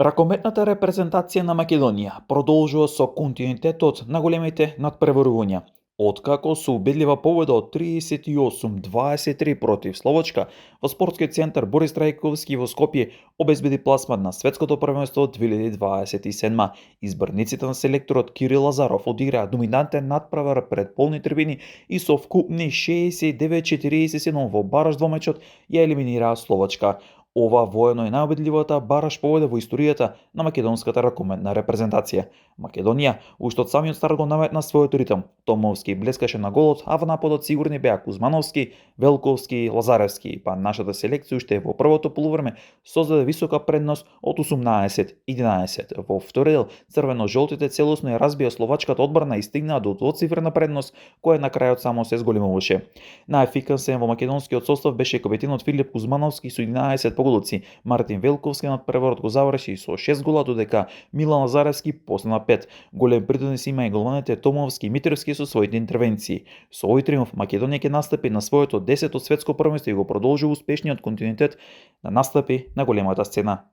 Ракометната репрезентација на Македонија продолжува со континуитетот на големите надпреварувања. Откако со убедлива победа од 38-23 против Словачка, во спортскиот центар Борис Трајковски во Скопје обезбеди пласман на светското првенство 2027. Изборниците на селекторот Кирил Лазаров одиграа доминантен надпревар пред полни трибини и со вкупни 69-47 во бараж двомечот ја елиминираа Словачка. Ова воено е најубедливата бараш победа во историјата на македонската ракометна репрезентација. Македонија уште од самиот старт го наметна својот ритм. Томовски блескаше на голот, а во нападот сигурни беа Кузмановски, Велковски, Лазаревски, па нашата селекција уште во првото полувреме создаде висока предност од 18-11. Во втори дел црвено-жолтите целосно ја разбија словачката одбрана и стигнаа до двоцифрена предност, која на крајот само се зголемуваше. Најефикасен во македонскиот состав беше капетенот Филип Кузмановски со 11 поголоци. Мартин Велковски над преварот го заврши со 6 гола, додека Милан Лазаревски постигна 5. Голем придонес има и голманите Томовски и Митровски со своите интервенции. Со овој триумф Македонија ќе настапи на своето 10-то светско првенство и го продолжува успешниот континуитет на настапи на големата сцена.